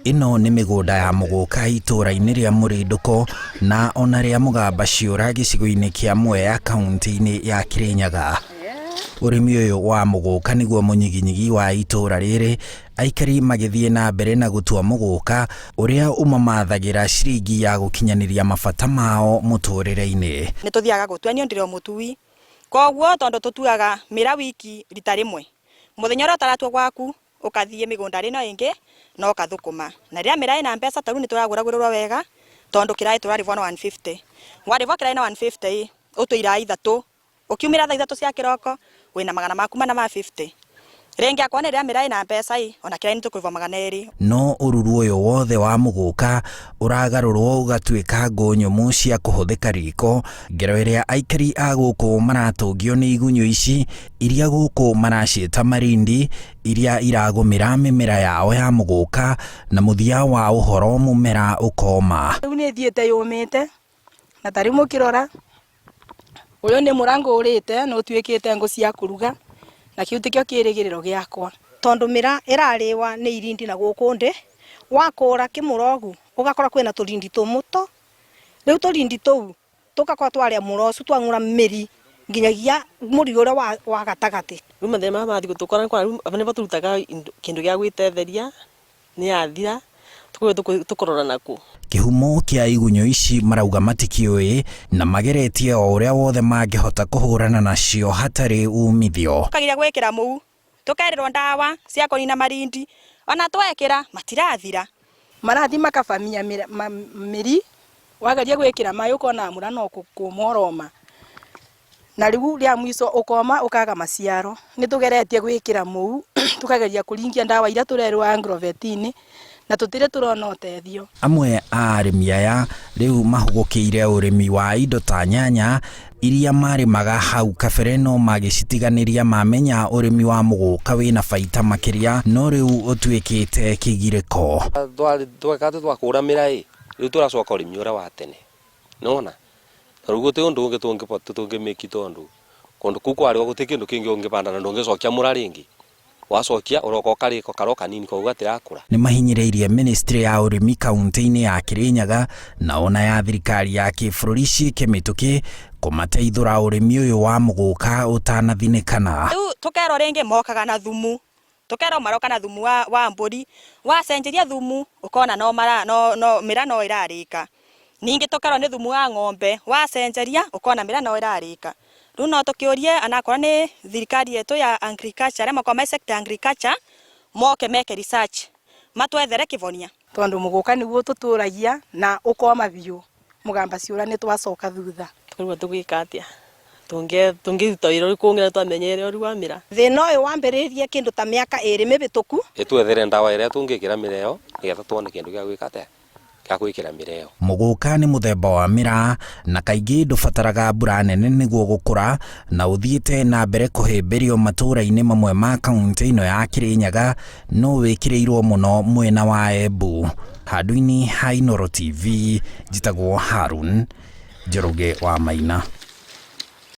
Ĩno nĩ mĩgũnda ya mũgũka itũũra-inĩ rĩa Mũrĩndũko na ona rĩa Mũgamba Ciũra gĩcigo-inĩ kĩa Mwea kaunti-inĩ ya Kĩrĩnyaga. Ũrĩmi ũyũ wa mũgũka nĩguo mũnyiginyigi wa itũũra rĩrĩ, aikari magĩthiĩ na mbere na gũtua mũgũka ũrĩa ũmamathagĩra ciringi ya gũkinyanĩria mabata mao mũtũrĩre-inĩ. Nĩ tũthiaga gũtua, niĩ ndĩrĩ o mũtui, koguo tondũ tũtuaga mĩra wiki rita rĩmwe, mũthenya ũrĩa ũtaratua gwaku ũkathiĩ mĩgũnda ĩno ĩngĩ na ũkathũkũma. Na rĩrĩa mĩraa ĩna mbeca ta rĩu nĩ tũragũragũrĩrwo wega tondũ kĩraĩ tũrarĩbwo na 150. Warĩbwo kĩraĩ na 150 ĩ, ũtue iraĩ ithatũ, ũkiumĩra thaa ithatũ cia kĩroko wĩna magana maku mana ma 50. Rĩngĩ akorwo nĩ rĩrĩa mĩraa ĩna mbeca ĩ, ona kĩraĩ nĩ tũkũrĩbwo 200. No ũruru ũyũ wothe wa mũgũka ũragarũrwo ũgatuĩka ngũ nyũmũ cia kũhũthĩka riko, ngero ĩrĩa aikari a gũkũ maratũngio nĩ igunyũ ici iria gũkũ maraciĩta marindi, iria iragũmĩra mĩmera yao ya mũgũka na mũthia wa ũhoro mũmera ũkoma. Rĩu nĩ ĩthiĩte yũmĩte, na ta rĩu mũkĩrora, ũyũ nĩ mũra ngũrĩte na ũtuĩkĩte ngũ cia kũruga, na kĩu tikĩo kĩrĩgĩrĩro gĩakwa. Tondũ mĩra ĩrarĩwa nĩ irindi na gũkũ ndĩ, wakũra kĩmũra ũgu, ũgakora kwĩna tũrindi tũmũ to, rĩu tũrindi tũu tũgakorwo twarĩa mũra ũcio twang'ura mĩri nginyagia mũri ũrĩa wa, wa gatagatĩ. Rĩu mathĩna marĩa marathiĩ gũtũkora nĩ nĩvo tũrutaga kĩndũ gĩa gwĩtetheria nĩ yathira tũkũrĩ tũkũrora nakũ. Kĩhumo kĩa igunyũ ici marauga matikĩũĩ na mageretie o ũrĩa wothe mangĩhota kũhũrana nacio hatarĩ umithio. Tũkageria gwĩkĩra mũu, tũkerĩrwo ndawa cia kũnina marindi, ona twekĩra matirathira. Marathi makabamia mĩri, wageria gwĩkĩra maĩ ũkona mũra no kũma ũroma. Na rĩu rĩa mwico ũkoma ũkaga maciaro. Nĩ tũgeretie gwĩkĩra mũu, tũkageria kũringia ndawa iria tũrerwo agrovet-inĩ, na tũtirĩ tũrona ũteithio. Amwe a arĩmi aya rĩu mahũgũkĩire ũrĩmi wa indo ta nyanya iria marĩmaga hau kabere no magĩcitiganĩria mamenya ũrĩmi wa mũgũka wĩna baita makĩria no rĩu ũtuĩkĩte kĩgirĩko. Tweka atĩ twakũra mĩra ĩ, rĩu tũracoka ũrĩmi ũrĩa wa tene, nĩwona? Tondũ gũtirĩ ũndũ ũngĩ tũngĩmĩki tondũ kũndũ kũu kwarĩwa gũtirĩ kĩndũ kĩngĩ ũngĩbanda na ndũngĩcokia mũra rĩngĩ. Wacokia ũroka ũkarĩka karo kanini koguo gatirakũra. Nĩ mahinyĩrĩirie ministry ya ũrĩmi kaunti-inĩ ya Kirinyaga na ona ya thirikari ya kĩbũrũri ciĩke mĩtũkĩ kũmateithũra ũrĩmi ũyũ wa mũgũka ũtanathinĩkana. Rĩu tũkerwo rĩngĩ mokaga na thumu, tũkerwo maroka na thumu wa, wa mbũri, wacenjeria thumu ũkona no mara, no, no, mĩra no ĩrarĩka. Ningĩ tũkerwo nĩ thumu wa ng'ombe, wacenjeria ũkona mĩra no ĩrarĩka. Rĩu no tũkĩũrie anakorwo nĩ thirikari yetu ya agriculture, arĩa makoragwo me sector ya agriculture, moke meke research, matwethere kĩbonia. Tondũ mũgũka nĩguo ũtũtũragia na ũkoma biũ, mũgamba ciũra nĩ twacoka thutha. Tũkaigua tũgwĩka atĩa, tũngĩruta wĩra ũrĩkũ ũngĩ na twamenyere ũrĩ wa mĩra. Thĩna ũyũ wambĩrĩirie kĩndũ ta mĩaka ĩrĩ mĩhĩtũku. Ĩtwethere ndawa ĩrĩa tũngĩkĩra mĩra ĩyo nĩgetha tuone kĩndũ gĩa gwĩka atĩa, gĩa gwĩkĩra mĩra ĩyo. Mũgũka nĩ mũthemba wa mĩraa na kaingĩ ndũbataraga mbura nene nĩguo gũkũra na ũthiĩte na mbere kũhĩmbĩrio matũũra-inĩ mamwe ma kauntĩ ĩno ya Kĩrĩnyaga no wĩkĩrĩirwo mũno mwena wa Embu. Handũ-inĩ ha Inooro TV, njĩtagwo Harun Njoroge wa Maina.